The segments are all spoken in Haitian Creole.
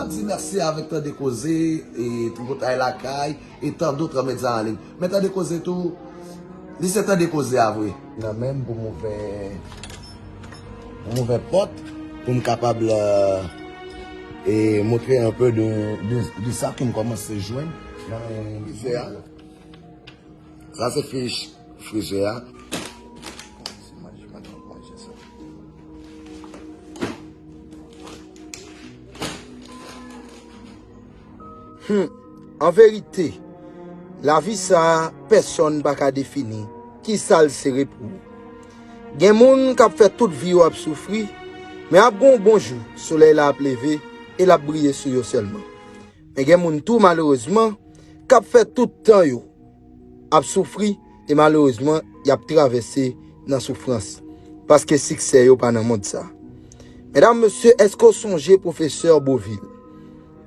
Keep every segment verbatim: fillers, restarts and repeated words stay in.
Di mèsi avèk Tande Koze, e Tripotay Lakay, e tant d'autres médias en ligne. Men Tande Koze tou, li se Tande Koze a vre. Nan men m pou m ouvè, pou m ouvè pòt, pou m kapab, euh, e montre un peu de, de, de sa ke m kòmanse jwenn nan men frizè a. Sa se fich frizè a. Hmm, an verite, lavi sa a, pèsonn pa ka defini ki sa l sere pou ou. Gen moun k ap fè tout vi yo ap soufri, men ap gen yon bon jou, solèy la ap leve e l ap briye sou yo sèlman. Men gen moun tou, malerezman, k ap fè tout tan yo ap soufri e malerezman, y ap travèse nan soufrans, paske siksè yo pa nan mond sa. Medam, mesye, èske w sonje pwofesè Beauvil,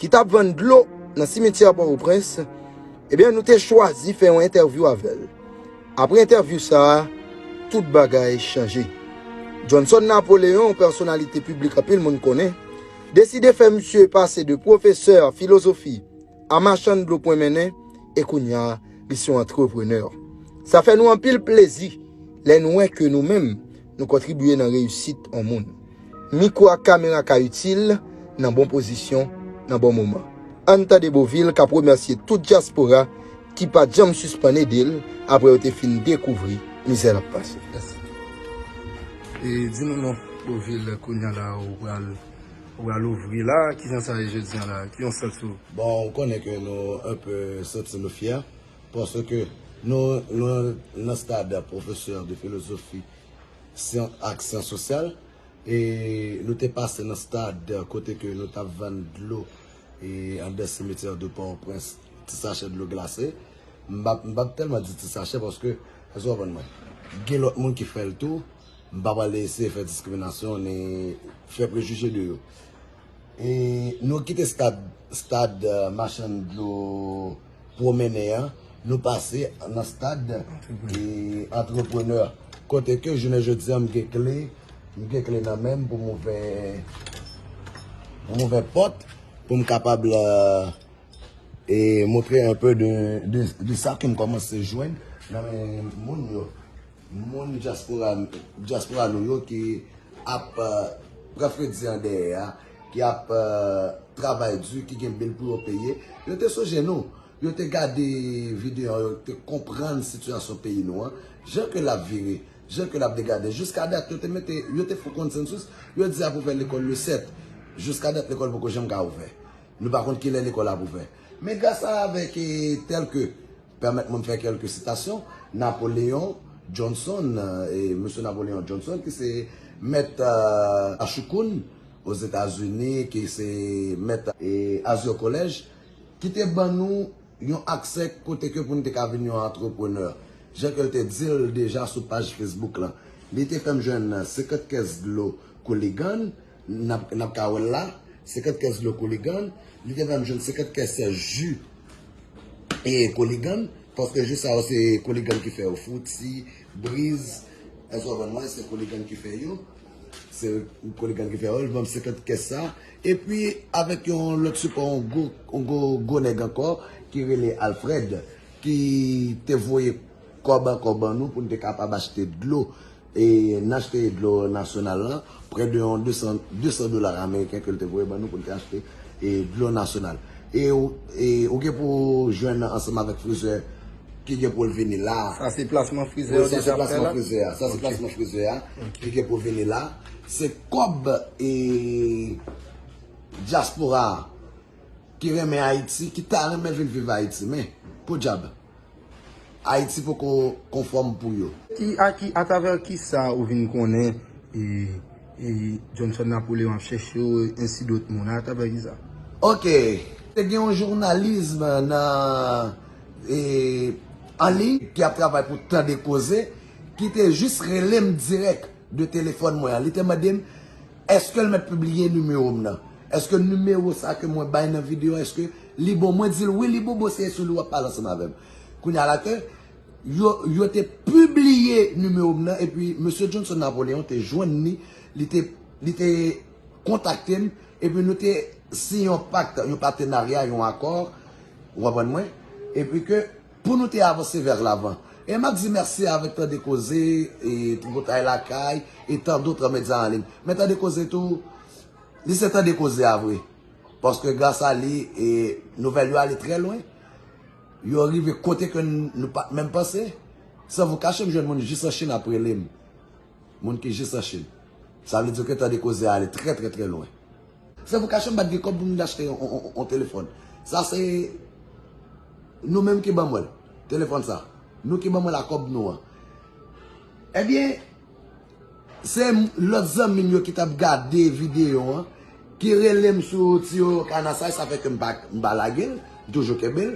ki t ap vann dlo nan simityè Pòtoprens? Ebyen, nou te chwazi fè yon entèvyou avè l. Apre entèvyou sa a, tout bagay chanje. Johnson Napoléon, yon pèsonalite piblik anpil moun konnen, deside fè misye pase de pwofesè filozofi a machann dlo pwen mennen, e kounye a, li se yon antreprenè. Sa fè nou anpil plezi lè nou wè ke nou menm, nou kontribye nan reyisit yon moun. Mikwo ak kamera ka itil nan bon pozisyon, nan bon moman. Ann tande Beauvil k ap remèsye tout dyaspora ki pa t janm sispann ede l apre yo te fin dekouvri mizè l ap pase. E di nou non, Beauvil, kounye a la, ou pral, ou pral ouvri la, kijan sa ye jodi a la? Kijan w santi w? Bon, ou konnen ke nou enpe santi nou fyè, paske nou, nou nan stad pwofesè de filozofi, syans ak syans sosyal, e nou te pase nan stad kote ke nou t ap vann dlo, e anndan simityè de Pòtoprens, ti sachè dlo glase. M p ap, m p ap tèlman di ti sachè paske, èske w konprann mwen? Gen lòt moun ki fè l tou, m pa pral eseye fè diskriminasyon ni fè prejije de yo. E nou kite stad, stad, eh, machann dlo pwomennen an, nou pase nan stad, eh, antreprenè. Kote ke jounen jodi a, m gen kle, m gen kle nan men m pou m ouvè, pou m ouvè pòt, pou m kapab, eh, e montre un peu de, de, de sa ke m kòmanse jwenn nan men moun yo. Moun dyaspora, dyaspora nou yo ki ap, eh, pran fredi an dèyè a, ki ap, eh, travay di, ki gen bil pou yo peye. Yo te sonje nou. Yo te gade videyo an, yo te konprann sitiyasyon peyi nou an, jan ke l ap vire, jan ke l ap degade. Jiska dat, yo te mete, yo te fè yon konsansis, yo di a pou ouvè lekòl le sèt. Jiska dat, lekòl poko janm ka ouvè. Nou pa konn kilè lekòl ap ouvè. Men gras a avèk, e, tèl ke, pèmèt mwen fè kèlke sitasyon, Napoléon Johnson, e, mesye Napoléon Johnson, ki se mèt, e, Ashukun, Ozetazini, ki se mèt, e, Azure College, ki te ban nou yon aksè kote ke pou n te ka vin yon antreprenè. Jan ke l te di l deja sou paj Facebook lan. Li te fè m jwenn senkant kès dlo Cooligan, n ap, n ap ka wè l la, senkant kès dlo Cooligan, li te fè m jwenn senkant kès ji e Cooligan, paske ji sa yo se Cooligan ki fè yo, fwouti, briz, èske w konprann mwen, se Cooligan ki fè yo, se Cooligan ki fè yo, li ban m senkant kès sa, epi avèk yon lòt sipò, yon gwo, yon gwo, gwo nèg ankò, ki rele Alfred, ki te voye kòb ankò ban nou pou n te kapab achte dlo. E n achte dlo nasyonal lan, prè de yon de san, de san dola ameriken ke l te voye ban nou pou n te achte, e, dlo nasyonal. E ou, e ou gen pou jwenn ansanm avèk frizè ki gen pou l vini la. Sa se plasman frizè yo deja fè la? Wi, sa se plasman frizè a. Sa se plasman frizè a ki gen pou vini la. Se kòb, e, dyaspora a ki renmen Ayiti, ki ta renmen vin viv Ayiti, men, podyab. Ayiti poko konfòm pou yo. Ki, a ki, atravè ki sa ou vin konnen, e, e, Johnson Napoléon ap chèche w, ensi dòt moun, atravè ki sa? Ok. Te gen yon jounalis nan, e, an liy ki ap travay pou Tande Koze, ki te jis rele m dirèk de telefòn mwen an. Li te mande m, èske l mèt pibliye nimewo m nan? Èske nimewo sa ke mwen bay nan videyo, èske li bon? Mwen di l, wi, li bon, bon, se sou li w ap pale ansanm avè m. Kounye a la ke yo, yo te pibliye nimewo m nan, epi mesye Johnson Napoléon te jwenn li, li te, li te kontakte m, epi nou te siyen yon pak, yon patenarya, yon akò, ou konprann mwen, epi ke pou nou te avanse vè lavan. E m ap di mèsi avèk Tande Koze, e Tripotay Lakay, e tant d'autres médias en ligne. Men Tande Koze tou, li se Tande Koze a vre. Paske gras a li, e nouvèl yo ale trè lwen. Yo rive kote ke n-, nou pa t menm panse. San vou kache, m jwenn moun jis an Chin ap rele m. Moun ki jis an Chin. Sa vle di ke Tande Koze a ale trè, trè, trè lwen. San vou kache, m pa t gen kòb pou m achte yon, yon, yon, yon telefòn. Sa se nou menm ki ban mwen l. Telefòn sa. Nou ki ban mwen l ak kòb nou an. Ebyen, se m-, lòt zanmi m yo ki t ap gade videyo an, ki rele m sou Tiyo Kanasay, sa fè ke m pa, m pa lage l, m toujou kenbe l,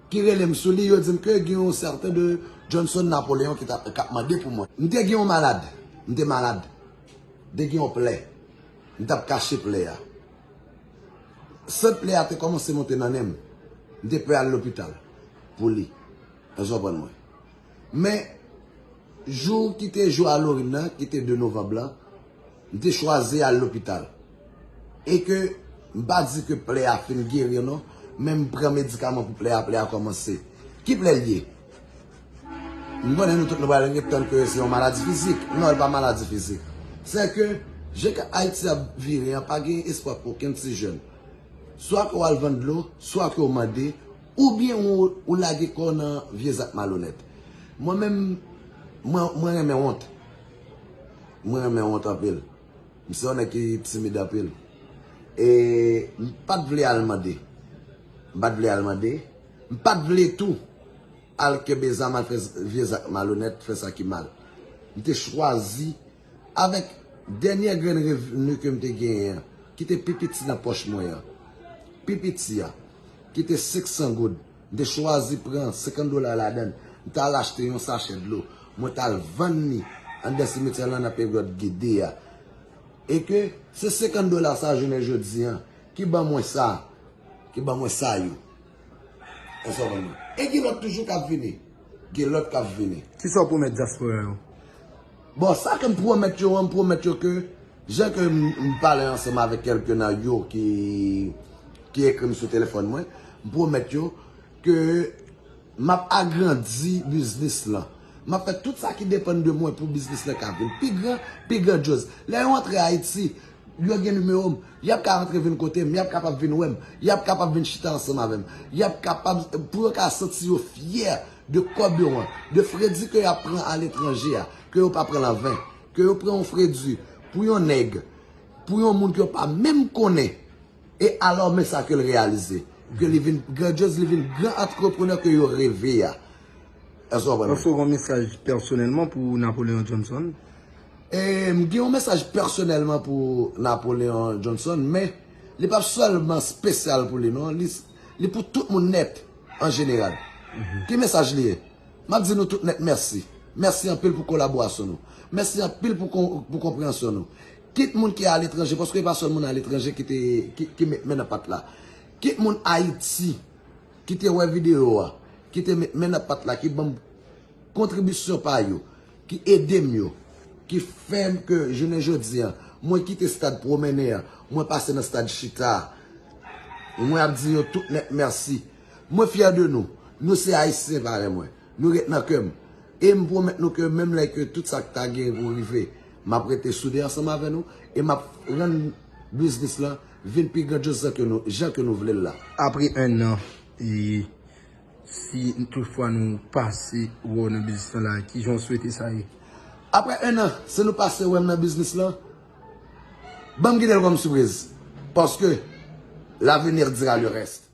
ki rele m sou li, yo di m ke gen yon sèten de Johnson Napoléon ki t ap, k ap mande pou mwen. M te gen yon malad, m te malad, m te gen yon plè, m t ap kache plè a. Sant plè a te kòmanse monte nan nen m, m te pè al lopital pou li. Èske w konprann mwen? Men, jou ki te jou Halloween nan, ki te de novanm lan, m te chwazi al lopital. E ke m pa di ke plè a fin geri non, men m pran medikaman pou plè a, plè a kòmanse. Ki plè l ye? M konnen nou tout nou pral ret tann ke se yon maladi fizik. Non, li pa maladi fizik. Se ke, jan ke Ayiti ap vire an, pa gen espwa pou okenn ti jèn. Swa ke w al vann dlo, swa ke w mande, oubyen ou, ou lage kò w nan vye zak malonèt. Mwen menm, mwen, mwen renmen wont. Mwen renmen wont anpil. M se yon nèg ki timid anpil. E m pa t vle al mande. M pa t vle al mande. M pa t vle tou al kenbe zam, al fè z-, vye zak malonèt, fè sa ki mal. M te chwazi avèk dènye grenn revni ke m te genyen an, ki te pi piti nan pòch mwen an, pi piti a, ki te senk san goud, m te chwazi pran senkant dola ladan l, m t al achte yon sachè dlo, mwen t al vann li anndan simityè lan nan peryòd gede a. E ke se senkant dola sa, jounen jodi an, ki ban mwen sa, ki ban mwen sa yo. Èske w konprann mwen? E gen lòt toujou k ap vini. Gen lòt k ap vini. Kisa w pwomèt dyaspora yo? Bon, sa ke m pwomèt yo an, m pwomèt yo ke, jan ke m, m pale ansanm avèk kèlke nan yo ki, ki ekri m sou telefòn mwen, m pwomèt yo ke m ap agrandi biznis lan. M ap fè tout sa ki depann de mwen pou biznis lan ka vin pi gran, pi grandyoz. Lè yo antre Ayiti, yo gen nimewo m, y ap ka antre vin kote m, y ap kapab vin wè m, y ap kapab vin chita ansanm avè m, y ap kapab, pou yo ka santi yo fyè de kòb yo an, de fredi ke y ap pran aletranje a, ke yo pa pran l an ven, ke yo pran yon fredi pou yon nèg, pou yon moun ke yo pa menm konnen. E alò, men sa ke l reyalize. Ke li vin grandyoz, li vin gran antreprenè ke yo reve a. Èske w konprann mwen? Èske w gen yon mesaj pèsonèlman pou Napoleon Johnson? E, m gen yon mesaj pèsonèlman pou Napoleon Johnson, men li p ap sèlman espesyal pou li, non. Li, li pou tout moun nèt, an jeneral. Ki mesaj li ye? M ap di nou tout nèt mèsi. Mèsi anpil pou kolaborasyon nou. Mèsi anpil pou kon-, pou konpreyansyon nou. Kit moun ki aletranje, paske e pa sèl moun aletranje ki te, ki, ki met men nan pat la. Kit moun Ayiti ki te wè videyo a, ki te met men nan pat la, ki ban m kontribisyon pa yo, ki ede m yo, ki fè m ke jounen jodi an, mwen kite stad pwomennen an, mwen pase nan stad chita a. Mwen ap di yo tout nèt mèsi. Mwen fyè de nou. Nou se Ayisyen parèy mwen. Nou ret nan kè m. E m pwomèt nou ke menm lè ke tout sa k ta gen pou rive, m ap rete soude ansanm avè nou e m ap rann biznis lan vin pi grandyoz jan ke nou, jan ke nou vle l la. Apre en an, e, si toutfwa nou pase wè w nan biznis lan la, kijan w swete sa ye? Apre en an, si nou pase wè m nan biznis lan, ban m kite l kòm sipriz. Paske l'avenir dira le reste.